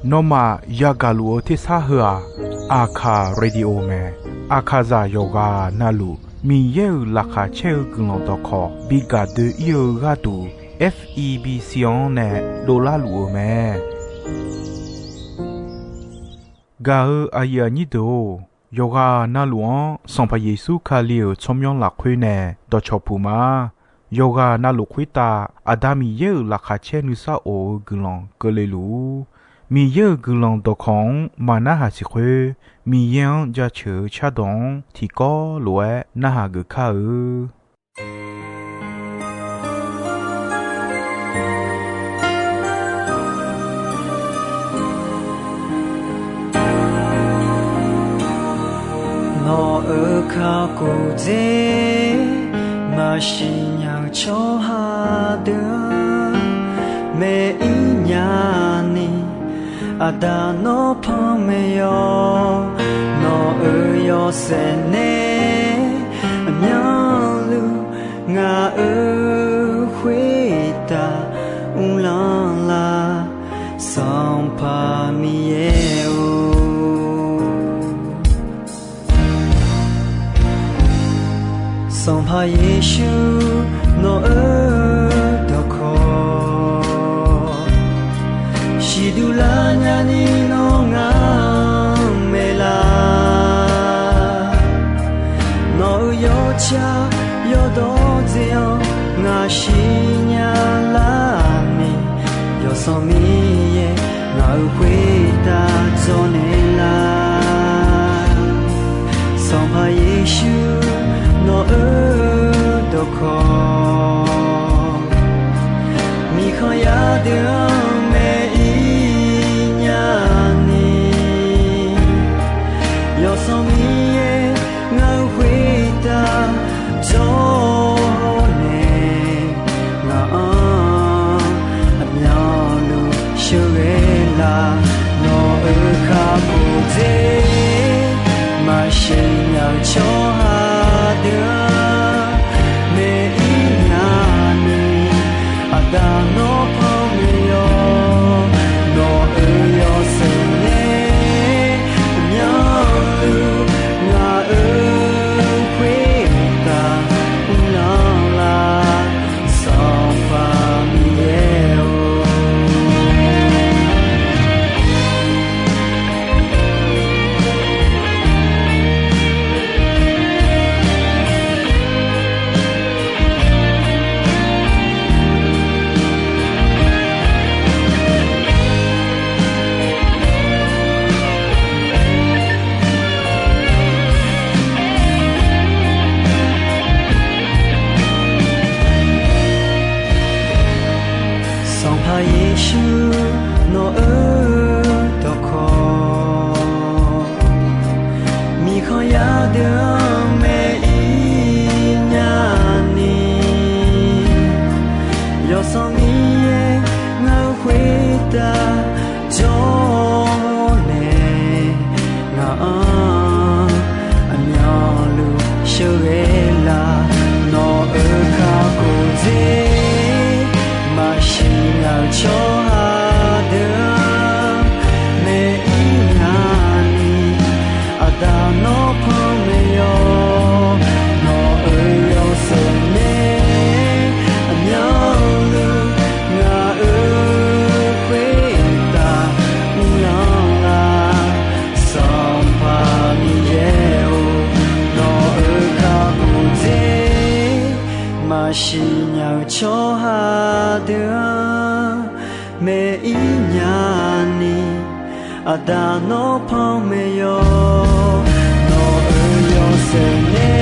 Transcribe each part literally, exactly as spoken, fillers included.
Nawmaf yagaq luf-eu tersar heu-aq, Aqkaq Radio mae. Aqkaqzaq yawqghaq navluf Miqyaer-euq laqkhaq caer-eu guiqlanq dawqkawq bi gaq doe-ir-eu gharduq, F E B C-anr nae dovlar luf-eu mae. Gaq-eu aqyuif aqnyir deuq-or, yawqghaq navluf-anr Sanqpaq Yeqsur Kali-euq tsawrmyanr lafkhoer nae dawqcawq puq ma. Yawqghaq navluf khoertav Aqda Miqyaer-euq laqkhaq caer nuisar of-eu guiqlanq keuvle luf-ur. Miqyaer-euq guiqlanq dawqkawq-anr maqnarhaq siq khoer, Miqyaer-anr jaceuq-eu cardawq-anr tiqkawv lof-aer narhaq geuf kar-eu. Nawq-euq kakhof dzer maqsiq nya-eu tsawrhaq deuq-anr, maeq-ir nya ni, Aqda nawr panmaeq yawq. Nawq-euq yawshaef nae aqmyanluf ngaq-euq khoertav uvlanr lar, Sanqpaq Miqyaer-or. Sanqpaq Yeqsur nawq-euq dawqkawq siqduq lar nyani nawr ngaq-anr maeqlar. Nawq-euq yawtsaq yawdawr dzae-anr ngaq siqnya lar ni, Yawsanr Miqyaer ngaq-euq khoertav dzawrnaeq lar. Sanqpaq Yeqsur nawq-euq dawqkawq, miqkhanq yar deuq-anr maeq-ir nya ni, Yawsanr Miqyaer ngaq-euq khoertav dzawrnaeq, ngaq-anr aqmyanluf sheuqghae lar. Nawq-euq kakhof dzer maqsiq nya-eu tsawrhaq deuq-anr maeq-ir nya ni, Aqda nawr panmaeq yawq. Nawq-euq yawshaef nae aqmyanluf ngaq-euq khoertav uvlanr lar, Sanqpaq Miqyaer-or. Sanqpaq Yeqsur nawq-euq dawqkawq, miqkhanq yar deuq-anr maeq-ir nya ni, Yawsanr Miqyaer ngaq-euq khoertav dzawrnaeq, ngaq-anr aqmyanluf sheuqghae lar. Nawq-euq kakhof dzer maqsiq nya-eu tsawrhaq deuq-anr maeq-ir nya ni, Aqda nawr panmaeq yawq. Nawq-euq yawshaef nae aqmyanluf ngaq-euq khoertav uvlanr lar, Sanqpaq Miqyaer-or. Nawq-euq kakhof dzer maqsiq nya-eu tsawrhaq deuq-anr maeq-ir nya ni, Aqda nawr panmaeq yawq. Nawq-euq yawshaef nae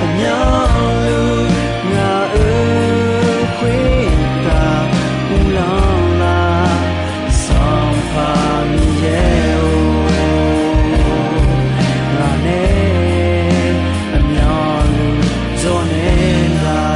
aqmyanluf ngaq-euq khoertav uvlanr lar, Sanqpaq Miqyaer-or. Ngaq nae aqmyanluf dzawrnaeq lar.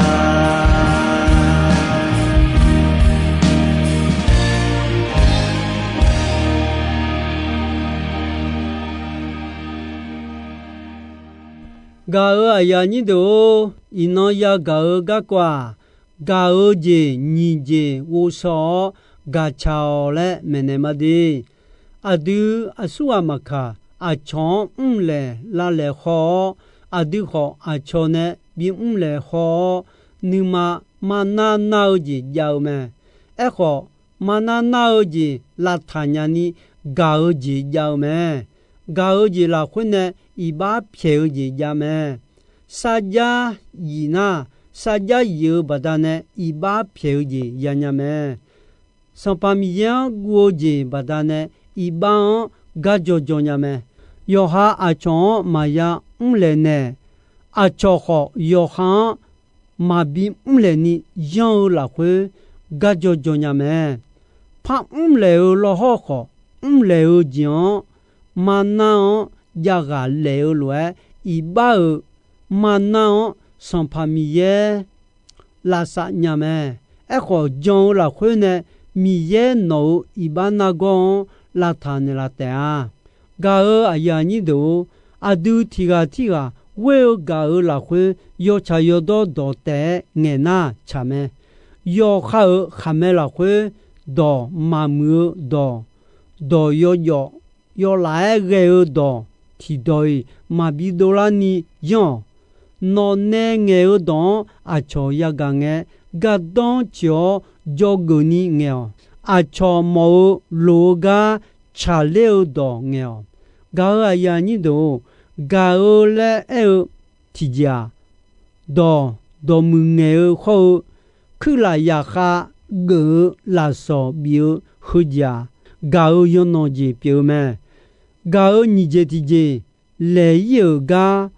Gaq-euq aqyuif aqnyir deuq-or, iqnan yagaq-eu garkawv-aq, gaq-eu jeq nyiq jeq ghovshaw-awr, gaqcaq-awq laer maeqnaeq ma de. Aqdui aqsurghaq maqkaq, aqcawq-anr mrlaeq lavlaeq haw-awr, aqdui khawf aqcawq nae bimr laeq haw-awr, nuima marnar nar-eu jeq jav-eu mae. Aerkhawf, marnar nar-eu jeq lavtaq nyani gaq-eu jeq jav-eu mae. Gaq-eu jeq lafkhoer nae iqbax pyaeq-eu jeq jav mae. Sarjax yif nar, sarjax yif-eu baqdanae iqbax pyaeq-eu jeq yanya mae. Sanqpaq Miqyaer-anr guv-eu jeq baqdanae iqbax-anr garjaw jaw nya mae. Yawqha aqcawq-anr maqya mrlaeq naeq, aqcawq khawf yawqha-anr maqbi mrlaeq ni yanr-eu lafkhoer garjaw jaw nya mae. Par mrlaeq-eu lawhawr khawf, mrlaeq-eu jeq-anr marnar-anr javghaq laef-eu lof-aer, iqbax-euq marnar-anr Sanqpaq Miqyaer lavsav nya mae. Aerkhawf, jan-eu lafkhoer nae Miqyaer nawq-euq iqbax nargawr-anr lavtaq naeqlaf taef-a. Gaq-euq aqyuif aqnyir deuq-or, aqdui tiq ghaq tirghaq ghoer-eu gaq-euq lafkhoer yawtsaq yawdawr dawq taef-aer ngaeq nar tsaq mae. Yawkhav-euq khaqmae lafkhoer dawq maqmuiq-eu dawq, dawq yawjawf yawlaf-aer ghae-eu dawq tiqdawq-iq maqbi dovlar ni yanr-awq. Nawq nae ngaeq-eu dawq-anr aqcawq yagaq ngae, gardanr tsoeq-awr dzawgeuf ni ngaeq-awq. Aqcawq mawf-eu loq-eu gar tsaqler-eu dawq ngaeq-awq. Gaq-euq aqyuif aqnyir deuq-or, gaq-eu laer aer-eu tiqjeq-aq, dawq dawqmuiq ngaeq-eu hawr-eu, kuirlaf yaqkhav geuf-eu lafsawq bif-eu heujeq-aq, gaq-eu yawqnan jeq pyeuf-eu mae. Gaq-eu nyiq jeq tiqjeq, laeq-ir-euq gar,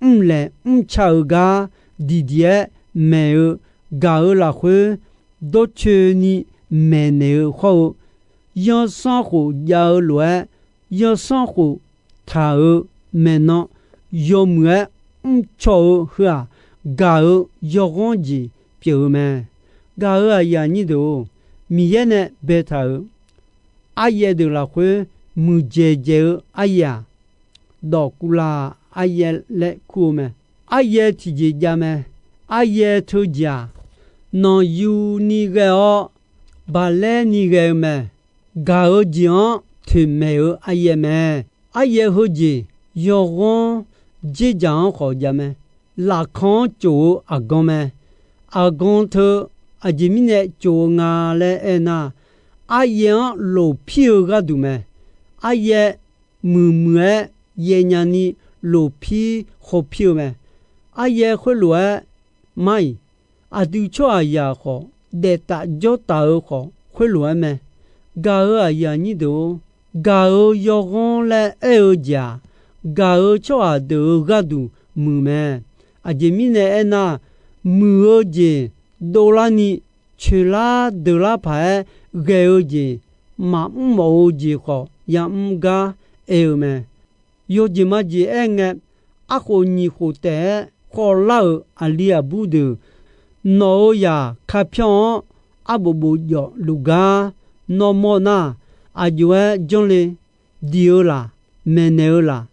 mrlaeq mrca-eu gar, diqdiq-aer maeq-eu, gaq-eu lafkhoer dawrcoeni maeqnaeq-eu hawr-eu, yanrsanrkhof jav-eu lof-aer, yanrsanrkhof taq-eu maeqnan yawmuiq-aer mrcaw-eu heu-aq, gaq-eu yawghanr jeq pyeuf-eu mae. Gaq-eu aqyuif aqnyir deuq-or, Miqyaer nae baetaq-euq aryaev deuq lafkhoer muiqdzaeq dzaeq-eu aryaev-aq, dawqkuvlaq aryaev laer kur-eu mae. Aryaev tiqjeq jav mae. Aryaev teujeq-aq, nanqyuni ghae-awr baqlaer ni ghae-eu mae. Gaq-eu jeq-anr toeqmaeq-eu aryaev mae. Aryaev heujeq yawghanr dzerdzaq-anr khawf jav mae. Lafkawq-anr tsof-eu aqgan mae. Aqgan teu aqjeq mirnae tsof-eu nga laer aernar, aryaev-anr lofpir-eu gharduq mae. Aryaev muiqmuiq-aer yaev nyani lofpir khawpir-eu mae. Aryaev khoerlof-aer mar-iq, aqdui tsawrhaqzaq khawf daeftaf jawrtaf-eu khawf khoerlof-aer mae. Gaq-eu aqyuif aqnyir deuq-or, gaq-eu yawghanr laer aer-eu jeq-aq, gaq-eu tsawrhaq deuq-euq gharduq muiq mae. Aqjeq mirnae aernar, muiq-eu jeq dovlarni coeqlar deuqlar paq-aer ghae-eu jeq maqmr mawf-eu jeq khawf yamr gar aer-eu mae. Yawjeq majeq aerngae, arkhof nyiq khof taef-aer khawvlar-euq aqli aqbur deuq, nawq-euq zaq kapyanr-anr arbof bof jawf luf gar nawr mawr nar, aqjox-aer janr le, diq-eu laq, maeqnaeq-eu laq.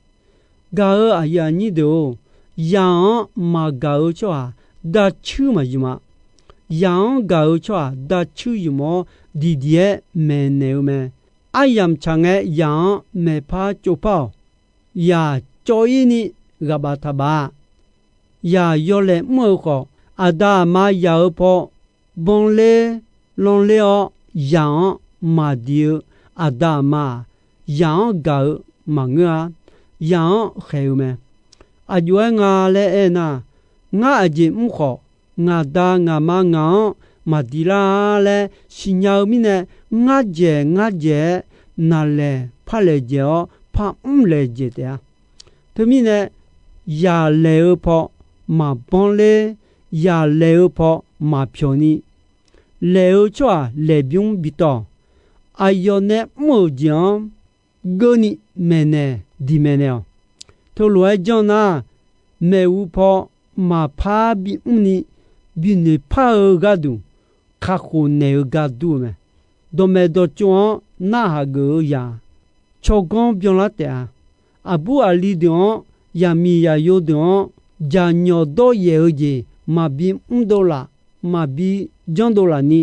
Gaq-eu aqyuif aqnyir deuq-or, zaq-anr maqgaq-eu tsawrhaq dacuir maqyuf ma. Zaq-anr gaq-eu tsawrhaq dacuir yuf-awr diqdiq-aer maeqnaeq-eu mae. Aryamq tsaq ngae zaq-anr maeqpar tsovpar-awq. Zaq cawv-ir ni ghaq baf taq baf-a. Zaq yawlaeq mr-eu khawf, aqda aqma zaq-eu paw banler lanler-awr, zaq-anr maqdiq-eu aqda aqma-aq, zaq-anr gaq-eu maqngeur-a. Zaq-anr khaeq-eu mae. Aqjox-aer nga laer aernar, ngar aqjeq mr khawf, ngaq da ngaq ma ngaq-anr maqdiq lar-a laer siqnya-eu mirnae, ngar dzaeq ngar dzaeq-aer naqlaeq par laejae-awr parmr laejae taef-a. Teumirnae, zaq laeq-eu paw maqbanr ler, zaq laeq-eu paw maqpyawq ni, laeq-eu tsawrhaq laeqbymr bitawq, aqyawf nae mr-euq jeq-anr geurni maeqnaeq diq maeqnaeq-awq. Teulof-aer janr nar, maeqhu paw maqpar bimr ni binoeq par-eu gharduq kakhof naeq-eu gar dur-eu mae. Dawqmaeq dawqtsov-anr narhaq geuf-eu zaq, tsawrganr byanlar taef-a. Aqbur aqli deuq-anr, zaqmiq zaqyo deuq-anr, jaqnyawq dawryaef-eu jeq maqbi mrdov laf, maqbi janrdov laf ni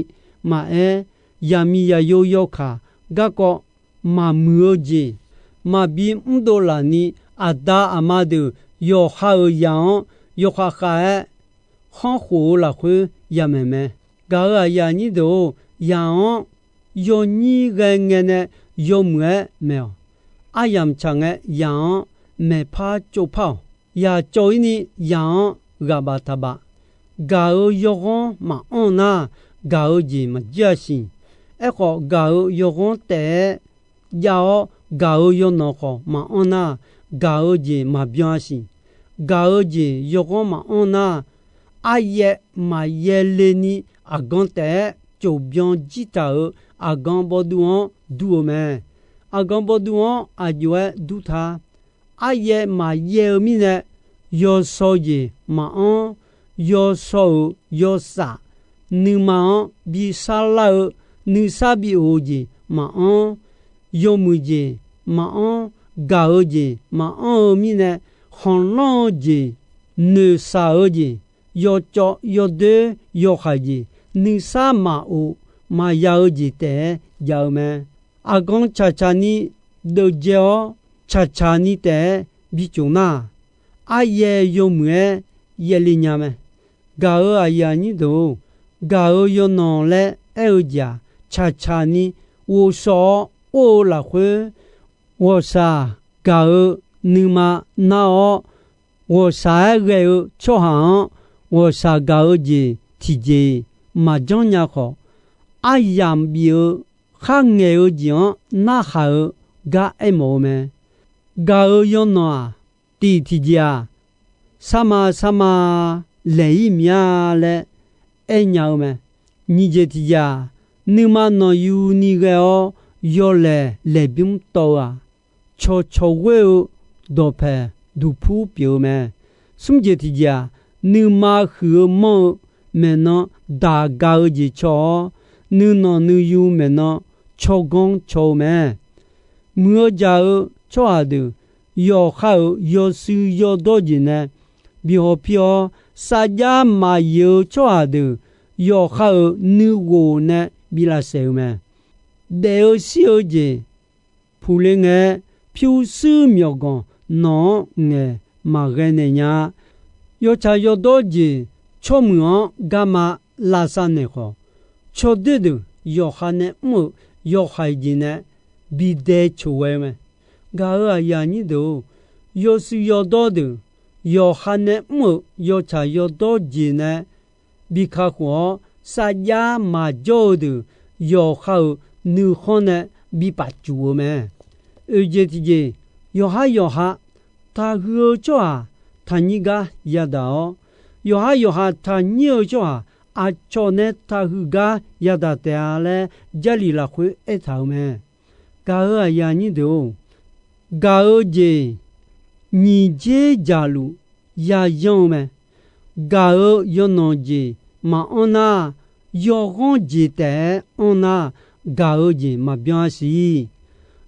maqaer, yaqmiq yaqyo yawkaq garkawv maqmuiq-eu jeq, maqbi mrdov laf ni aqda aqma deuq yawqha-euq zaq-anr yawkhav khav-aer khanrkhof-eu lafkhoer yamaeq mae. Gaq-euq aqyuif aqnyir deuq-or, zaq-anr yawnyir ghae ngae nae yawmuiq-aer maeq-awq. Aryamq tsaq ngae zaq-anr maeqpar tsovpar-awq. Zaq cawv-ir ni zaq-anr ghaq baf taq baf. Gaq-euq yawghanr maqanr nar, gaq-eu jeq maqjir-a siq. Aerkhawf, gaq-euq yawghanr taef-aer jav-awr gaq-euq yawnanq khawf maqanr nar, gaq-eu jeq maqbyan-a siq. Gaq-eu jeq yawghanr maqanr nar, aryaev maqyaev le ni aqgan taef-aer cofbyan jir taq-euq aqgan bawvduv-anr dur-eu mae. Aqgan bawvduv-anr aq jov-aer dur ta. Aryaev maqyaev-eu mirnae, yawsaw jeq maqanr, yawsaw-euq yawsaf, nuima-anr bi sarlar-eu nuisar bi of-eu jeq maqanr, yawmuiq jeq maqanr, gaq-eu jeq maqanr-eu mirnae, khanqlanr-eu jeq, noeqshaq-eu jeq, yawcawv yawdoer yawhaiq jeq, nuisar maqof maqya-eu jeq taef-aer jav-eu mae. Aqgan tsaqtsaq ni deuvdzae-awr, tsaqtsaq ni taef-aer bicuf nar, aryaev yawmuiq-aer yaevle nya mae. Gaq-euq aqyuif aqnyir deuq-or, gaq-euq yawnanq laer aer-eu jeq-aq, tsaqtsaq ni ghovshaw-awr or-eu lafkhoer, ghawqshaq gaq-eu nuima nar-awr, ghawqshaq-aer ghae-eu tsawrhaq-anr ghawqshaq gaq-eu jeq tiqjeq-iq maqjanr nya khawf, aryamq bif-eu kharngaeq-eu jeq-anr narhaq-eu gar aermawf-eu mae. Gaq-euq yawnanq-aq, tiq tiqjeq-aq, sarma sarma laeq-ir miq-a laer aernya-eu mae. Nyiq jeq tiqjeq-aq, nuima nanqyuni ghae-awr yawlaeq laeqbymr tawv-eu-aq, cawqcawq ghoer-eu dawqpaeq duqpur pyeuf-eu mae. Smr jeq tiqjeq-aq, nuima huiq-eu manr-eu maeqnan daq ga-eu jeq caw-awr, nuinanq nuiyu maeqnan tsawrganr caw-eu mae. Muiq-eu jaq-eu tsawrhaq deuq yawqha-euq yawshuif yawdawr jeq nae bi hawpir-awr, sarjax maqyif-eu tsawrhaq deuq yawqha-euq nuighof nae bi lavsaef-eu mae. Daef-eu shir-eu jeq puqle ngae, pyurshuir myawqganq nawq-anr ngaeq maqghae naeq nya-a. Yawtsaq yawdawr jeq tsawrmuiq-anr garma lavsav naeq khawf, tsawrdoer deuq yawqha nae mr-euq yawhaiq jeq nae bi dae coq ghae-eu mae. Gaq-euq aqyuif aqnyir deuq-or, yawshuif yawdawr deuq yawqha nae mr-euq yawtsaq yawdawr jeq nae bi kakhof-awr, sarjax maqjawr-eu deuq yawqha-euq nuikhanr nae bi paf cuf-eu mae. Oeq jeq tiqjeq, yawqhar yawqha taqhuiq-eu tsawrhaq taqnyir gar yadaq-awr, yawqhar yawqha taqnyir-eu tsawrhaq aqcawq nae taqhuiq gar yadaq taef-a laer Jarlif lafkhoer aertaq-euq mae. Gaq-euq aqyuif aqnyir deuq-or, gaq-eu jeq nyiq jer jaqluf yayanr-eu mae. Gaq-eu yawnanq jeq maqanr nar, yawghanr jeq taef-aer anr nar, gaq-eu jeq maqbyan-a siq.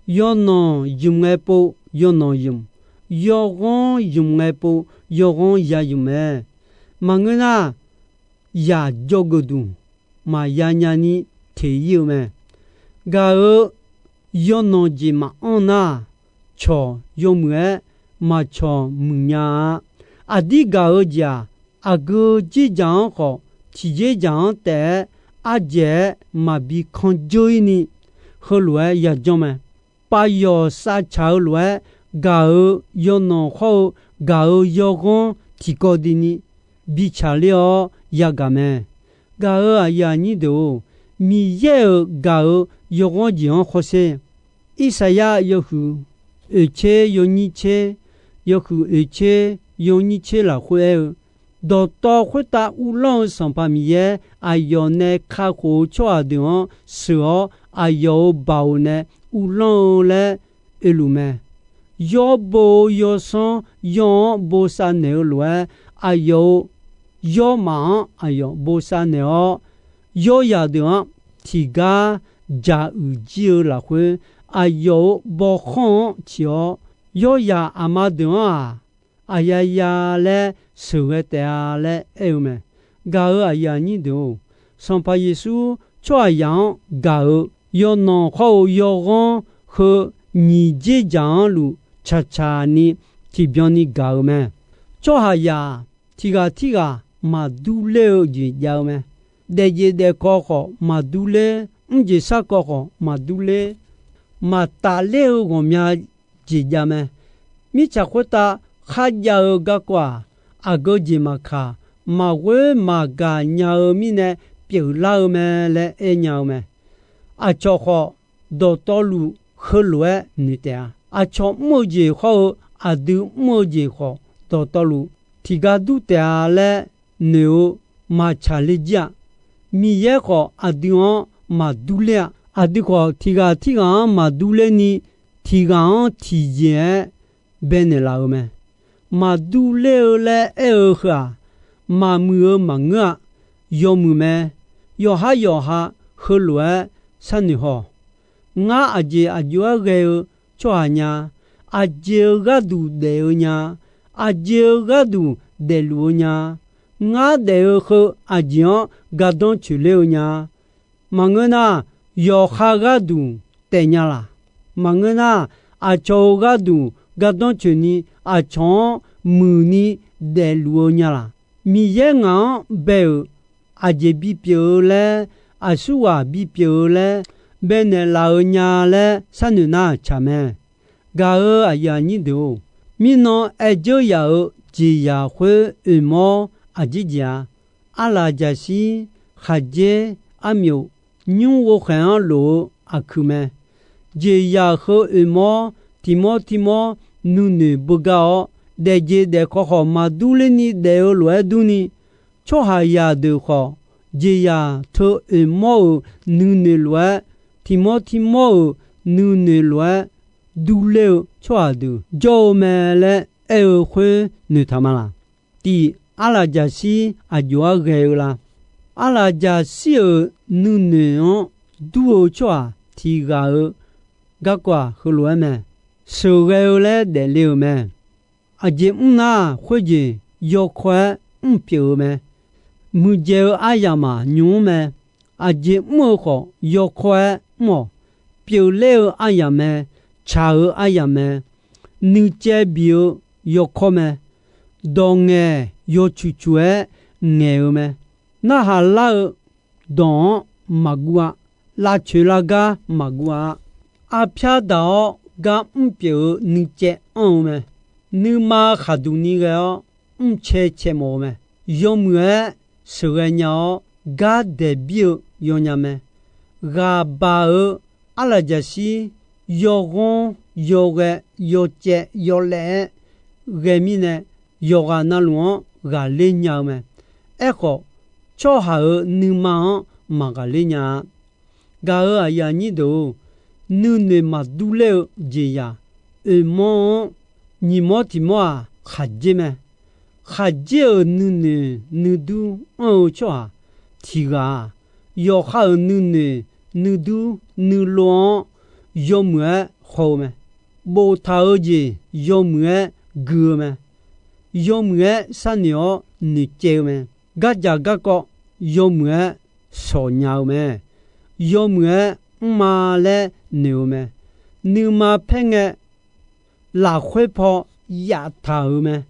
Yawnanq ymq ngae pov yawnanq ymq, yawghanr ymq ngae pov yawghanr ya ymq mae. Maqngeur nar, yaq jawrgeuf duq maqya nya ni teq-ir-eu mae. Gaq-eu yawnanq jeq maqanr nar, cawq yawmuiq-aer maqcawq muiq nya-a. Aqdir gaq-eu jeq-aq, aqgeu jer jaq-anr khawf, tiqjer jaq-anr taef-aer ardzaeq-aer maqbi kanr dzeur-ir ni, heulof-aer yajanr mae. Pavyawq savcaq-eu lof-aer gaq-eu yawnanq hawr-eu gaq-eu yawghanr tiqkawv dini bicaq ler-awr yagaq mae. Gaq-euq aqyuif aqnyir deuq-or, Miqyaer-euq gaq-eu yawghanr jeq-anr hawsher. Irsaqyar yawhuiq oeqtser yawnyir tser, yawhuiq oeqtser yawnyir tser lafkhoer aer-eu, Dawqtawv khoertav uvlanr-eu Sanqpaq Miqyaer aqyawf nae kakhof-eu tsawrhaq deuq-anr sheuq-awr, aqyawf-euq baoq nae uvlanr-eu laer oeluf mae. Yawr bo-eu yawsanr yawr-anr bosav naeq-eu lof-aer, aqyawf-euq yawrmaf-anr aqyawf bosav naeq-awr, yawryaq deuq-anr tiqgar jaq uiq jir-eu lafkhoer, aqyawf-euq bawkhanr-anr ciq-awr, yawryaq aqma deuq-anr-aq, aqyaya laer sheuqghae taef-a laer aer-eu mae. Gaq-euq aqyuif aqnyir deuq-or, Sanqpaq Yeqsur tsawrhaqzaq-anr gaq-eu, yawnanq khawr-eu yawghanr heu nyiq dzer dzaq-anr luf tsaqtsaq ni tiqbyan ni gaq-eu mae. Tsawrhaqzaq tiq ghaq tirghaq maqdur ler-eu jeq jav-eu mae. Daefjeq daefkawv khawf maqdur ler, mrjeq sarkawv khawf maqdur ler, maqtaf ler-eu ghawqmya jeq jav mae. Mirtsaq khoertav kharjav-eu garkawv-aq, aqgeu jeq maqkaq, maqghoer maqgaq nya-eu mirnae pyeuflar-eu mae laer aernya-eu mae. Aqcawq khawf, dawqtawvluf heulof-aer noeq taef-a. Aqcawq mr-eu jeq hawr-eu aqdui mr-eu jeq khawf, dawqtawvluf tiqgar dur taef-a laer noeq-eu maqtsaq ler jir-a. Miqyaer khawf aqdui-anr maqdur ler-a. Aqdui khawf, tiq ghaq tirghaq-anr maqdur ler ni, tiq ghaq-anr tiqjeq-aer baenaeq laf-eu mae. Maqdur ler-eu laer aer-eu heu-aq, maqmuiq-eu maqngeur-a. Yawmuiq mae. Yawqhar yawqha heulof-aer sharnoeq haw. Ngar aqjeq aqjox-aer ghae-eu tsawrhaq nya. Aqjeq-eu gharduq daef-eu nya. Aqjeq-eu gharduq daefluf-eu nya. Ngar daef-eu heu aqjeq-anr gardanr coeqler-eu nya. Maqngeur nar, yawqha gharduq taef nya laq. Maqngeur nar, aqcawq-euq gharduq gardanr coeqni, aqcawq-anr muiqni daefluf-eu nya laq. Miqyaer ngaq-anr bae-euq aqjeq bipyeuf-eu laer, aqsurghaq bipyeuf-eu laer baenaeq laf-eu nya laer sharnoeq nar tsaq mae. Gaq-euq aqyuif aqnyir deuq-or, mirnan aer dzeur yaf-euq jeqzaq khoer oeqmawr aqjeq jeq-a. Arlaqjaqshir, khaqdzer, armyof, nymr ghovkhaeq-anr lof-eu aqkuiq mae. Jeqzaq heu oeqmawr tiq mawr tiq mawr nuinoeq beugar-awr, daefjeq daefkawv khawf maqdur lerni daef-eu lof-aer durni, tsawrhaqzaq deuq khawf, jeqzaq teu oeqmawr-euq nuinoeq lof-aer, tiq mawr tiq mawr-euq nuinoeq lof-aer durler-eu tsawrhaq deuq jawr-eu mae laer aer-eu khoer noeqtaq ma laq. Tiq, arlaqjaqshir aqjox-aer ghae-eu la? Arlaqjaqshir-euq nuinoeq-anr dur-eu tsawrhaq tiq ghaq-euq garkawv-aq, heulof-aer mae. Sheuqghae-eu laer daefle-euq mae. Aqjeq mr nar, khoerjeq yawkawr-aer mr pyeuf-eu mae. Muiqdzaeq-eu aryamq-aq nymq-mr mae. Aqjeq mr-eu khawf yawkawr-aer mr-awq. Pyeufler-eu aryamq mae. Tsaq-eu aryamq mae. Nuicaev bif-eu yawkawr mae. Dawqngaeq yawcuq cuq-aer ngaeq-eu mae. Narhaq lar-eu dawq-anr maqguv-a. Lavcoeq lar gar maqguv-a. Arpyar daq-awr gar mr pyeuf-eu nuicaev anr-eu mae. Nuima khaqduq ni ghae-awr mrcae cae mawf-eu mae. Yawmuiq-aer sheuqghae nya-awr, gar daeqbir-eu yawnya mae. Ghaqbaq-euq arlaqjaqshir yawghanr yawghae yawcaev yawlaev-aer ghae mirnae, yawqghaq navluf-anr ghaqler nya-eu mae. Aerkhawf, tsawrhaq-euq nuima-anr maqghaqler nya-a. Gaq-euq aqyuif aqnyir deuq-or, nuinoeq maqdur ler-eu jeqzaq oeqmawr-anr nyiq mawr tiq mawr-aq, khaqdzer mae. Khaqdzer-euq nuinoeq nuidur anr-eu tsawrhaq tiq ghaq-aq, yawqha-euq nuinoeq nuidur nuilov-anr yawmuiq-aer haw-eu mae. Boftaq-eu jeq yawmuiq-aer gui-eu mae. Yawmuiq-aer sharnoeq-awr noeqcaev-eu mae. Gardzaq garkawv yawmuiq-aer shawqnya-eu mae. Yawmuiq-aer mrma laer noeq-eu mae. Nuima paerngae lafkhoer paw yaftaq-euq mae.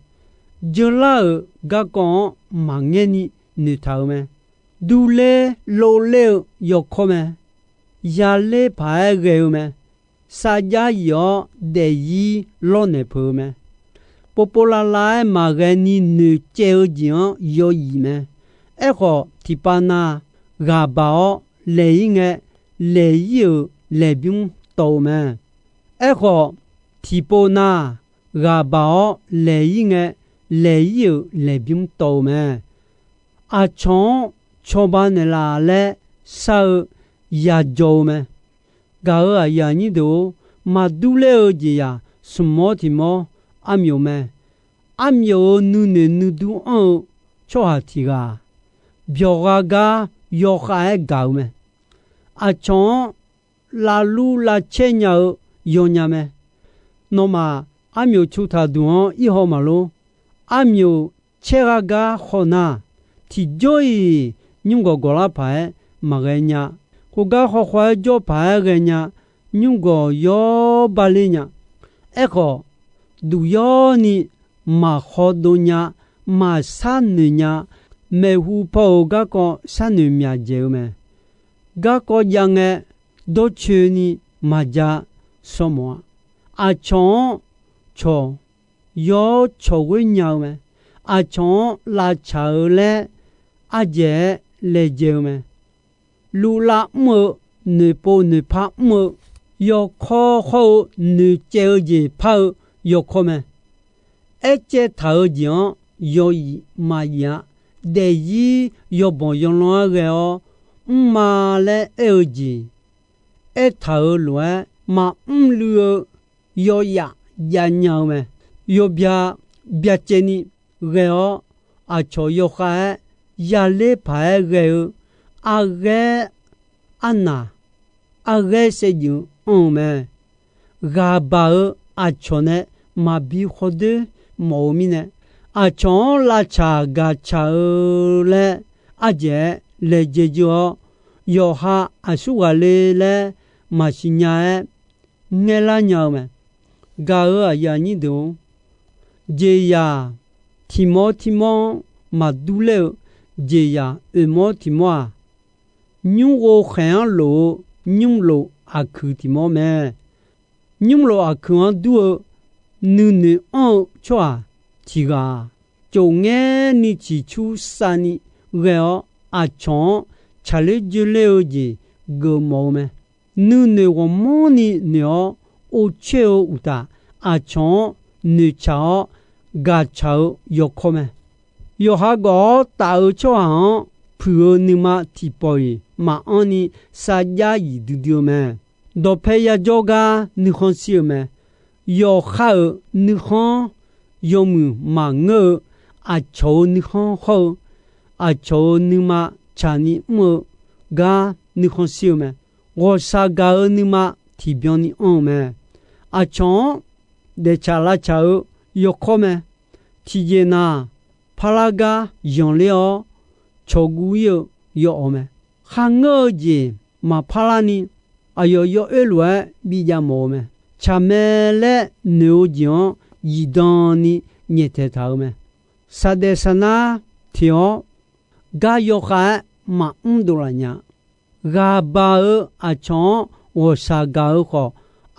Dzeurlar-euq garkawv-anr maqngaerni noeqtaq-euq mae. Durler lovler-eu yawkawr mae. Yaler paq-aer ghae-eu mae. Sarjax yif-awr daefzir lawrnaeq peuq-eu mae. Povpov lavlav-aer maqghae ni noeqcaev-eu jeq-anr yawzif mae. Aerkhawf, tiqpav na ghaqbaq-awr laeq-ir ngae, laeq-ir-euq laeqbymr tawv-eu mae. Aerkhawf, tiqpov na ghaqbaq-awr laeq-ir ngae, laeq-ir-euq laeqbymr tawv-eu mae. Aqcawq-anr cawba naeqlaf laer shar-eu yajawr-eu mae. Gaq-euq aqyuif aqnyir deuq-or, maqdur ler-eu jeqzaq smq mawr tiq mawr armyof mae. Armyof-euq nuinoeq nuidur anr-eu tsawrhaq tiq ghaq-aq, byawqgha gar yawkhav-aer gaq-eu mae. Aqcawq-anr lavlur lavcaer nya-eu yawnya mae. Nawmaf armyof cu taqduq-anr ir haw maqlor. Armyof caer ghar gar haw nar, tiqjawr-iq nymr gawq gawq lar paq-aer maqghae nya. Khoergar khawkhaw-aer jawr paq-aer ghaenya, nymrgawq yawr ba ler nya. Aerkhawf, duq yawr ni maqkhaw dov nya, maqsharnoeq nya. Maeqhu paw-euq garkawv sharnoeq myaq dzaeq-eu mae. Garkawv jav ngae, dawrcoeni maqja shawr mawf-a. Aqcawq-anr cawq yawr cawq ghoer nya-eu mae. Aqcawq-anr lavcaq-eu laer ardzaeq-aer laejae-eu mae. Luvlav mr-eu, noeqpov noeqpar mr-eu, yawkawr hawr-eu noeqcaev-eu jeq par-eu yawkawr mae. Aercaev taq-eu jeq-anr yawzif maqzif-a. Daefzir yawbanq yawlanr-aer ghae-awr mrma laer aer-eu jeq, aertaq-euq lof-aer maqmr luiv-eu yawyaf jav nya-eu mae. Yawbya byacaevni ghae-awr, aqcawq yawkhav-aer yaler paq-aer ghae-eu arghaer arnaq, arghaer saevdzeuf anr-eu mae. Ghaqbaq-eu aqcawq nae maqbi khawdoer mawf-eu mirnae, aqcawq-anr lavcaq gaqcaq-eu laer ardzaeq-aer laejae dzeur-awr, yawqha aqsurghaq le laer maqsiq nya-aer ngaerlar nya-eu mae. Gaq-euq aqyuif aqnyir deuq-or, jeqzaq tiq mawr tiq mawr-anr maqdur ler-eu jeqzaq oeq mawr tiq mawr-aq, nymrghovkhaeq-anr lof-eu nymrlof aqkuiq tiq mawr mae. Nymrlof aqkuiq-anr dur-eu nuinoeq anr-eu tsawrhaq tiq ghaq-aq, cofngaer ni ciqcur savni ghae-awr, aqcawq-anr tsaqler dzoerler-eu jeq geufmawf-eu mae. Nuinoeq ghawqmanrni noeq-awr, ovcoer-eu uqtaf, aqcawq-anr noeqtsaq-awr gaqtsaq-eu yawkawr mae. Yawqha gawf-awr taf-eu tsawrhaq-anr puiq-eu nuima tiqpawf-iq maqanr ni sarjax zif duidui-eu mae. Dawqpae yajawr gar nuikhanr shir-eu mae. Yawqha-euq nuikhanr yawmuiq maqngeur-eu aqcawq-euq nuikhanr hawr-eu, aqcawq-euq nuima tsaqni mr-eu gar nuikhanr shir-eu mae. Ghawqshaq gaq-eu nuima tiqbyan ni anr-eu mae. Aqcawq-anr daeftsaq lavtsaq-eu yawkawr mae. Tiqjeq naq, parlar gar yanqler-awr cawqguv ir-eu yawawq mae. Kharngeur-eu jeq maqpar larni, aqyawf yawoer lof-aer bijav mawf-eu mae. Tsaq mae laer noeq-eu jeq-anr zifdan ni nyaeftaeq taq-eu mae. Saqdaef saqnar teq-awr, gar yawkhav-aer maqmr dovlaf nya. Ghaqbaq-eu aqcawq-anr ghawqshaq gaq-eu khawf,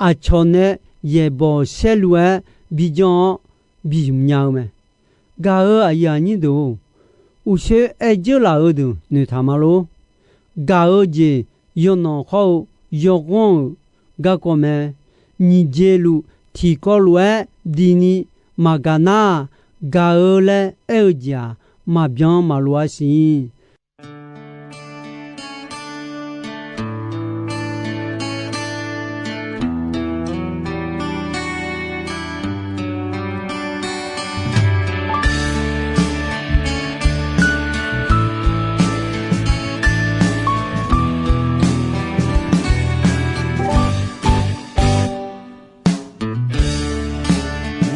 aqcawq nae yaeqbawq saerlu-aer bijan-awr bihmq nya-eu mae. Gaq-euq aqyuif aqnyir deuq-or, uqshoe aer dzeurlaf-eu deuq noeqtaq ma lor. Gaq-eu jeq yawnanq hawr-eu yawghanr-euq garkawv mae. Nyiq jeq luf tiqkawv lof-aer diqni maqgaq nar-aq, gaq-eu laer aer-eu jeq-aq, maqbyan maqlof-a siq.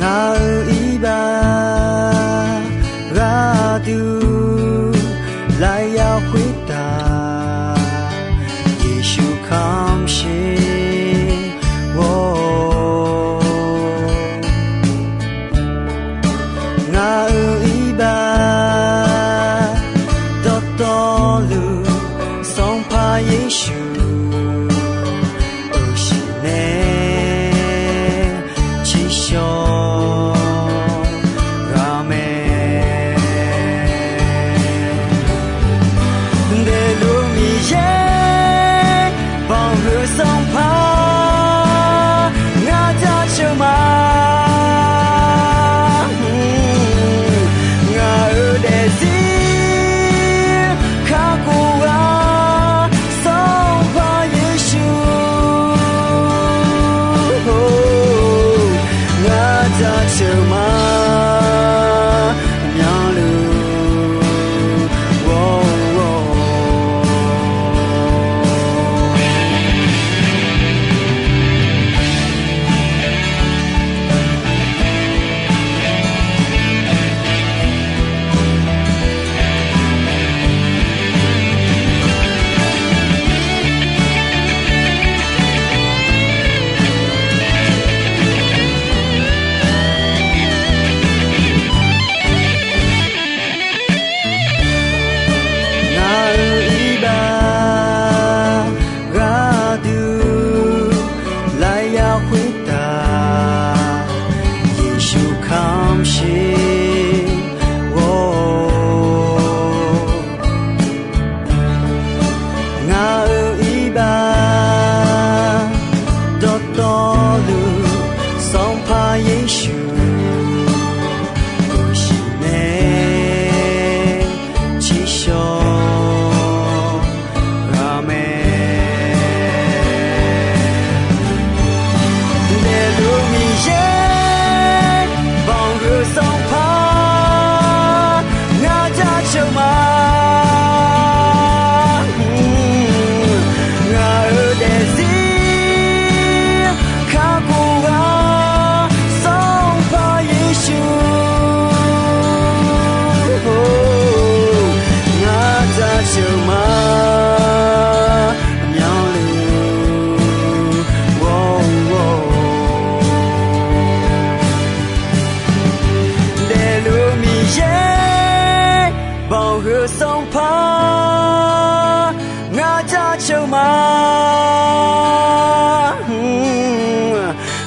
Ngaq-euq iqbax gharduq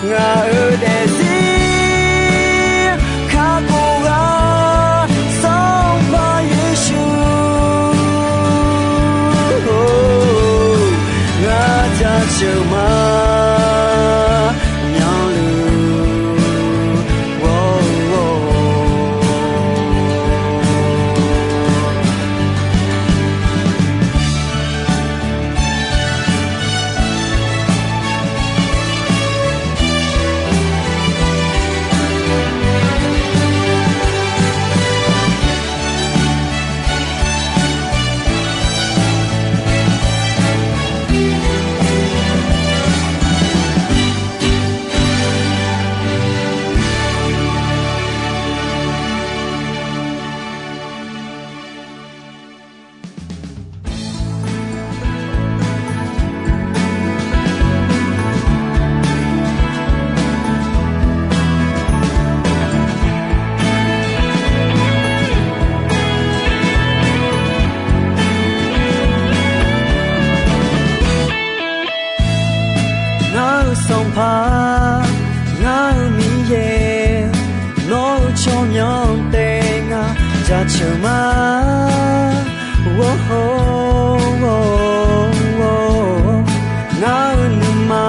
Ngaq-euq daefzir kakhof ghaq Sanqpaq Yeqsur, ngar jaceuq ma myanluf. Ngar-euq Sanqpaq, ngar-euq Miqyaer, nawr-eu tsawrmyanr taef ngar jaceuq ma. Ngar-euq nuima,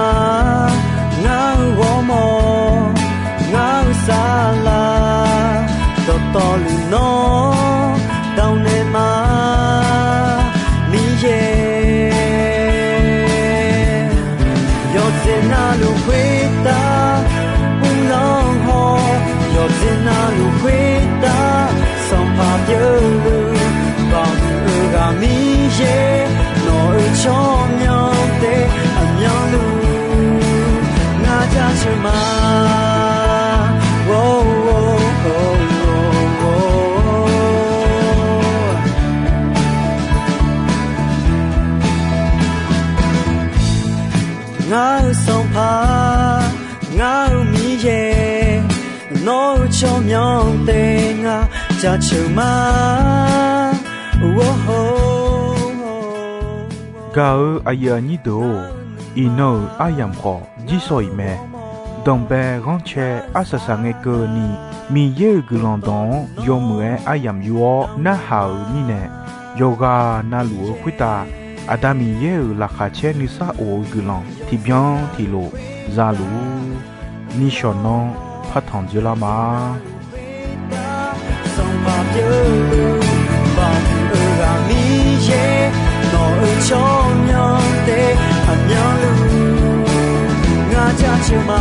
ngar-euq ghawrmawr, ngar-euq saflar, dawqtawvluf nawr dawq naeq ma. Miqyaer, yawqjeq navluf khoertav uvlanr haw, yawqjeq navluf khoertav Sanqpaq pyeuf-eu, baqhuiq-eu ghaq Miqyaer, nawq-euq tsawrmyanr taef aqmyanluf ngar jaceuq ma. Ngar-euq Sanqpaq, ngar-euq Miqyaer, nawr-eu tsawrmyanr taef ngar jaceuq ma. Gaq-euq aqyuif aqnyir deuq-or, iqnan-euq aryamq khawf jirsawq iq mae. Danqbae ghanrcae arsaq saq ngae keuvni, Miqyaer-euq guiqlanq dawq-anr yawmuiq-aer aryamq yur-awr narhaq-euq mirnae, yawqghaq navluf-eu khoertav Aqda Miqyaer-euq laqkhaq caer nuisar of-eu guiqlanq tiqbyan tiqlof za luf-ur. Nishawq nanr partanq dzeurlar ma. Sanqpaq pyeuf-eu, baqhuiq-eu ghaq Miqyaer, nawq-euq tsawrmyanr taef aqmyanluf ngar jaceuq ma.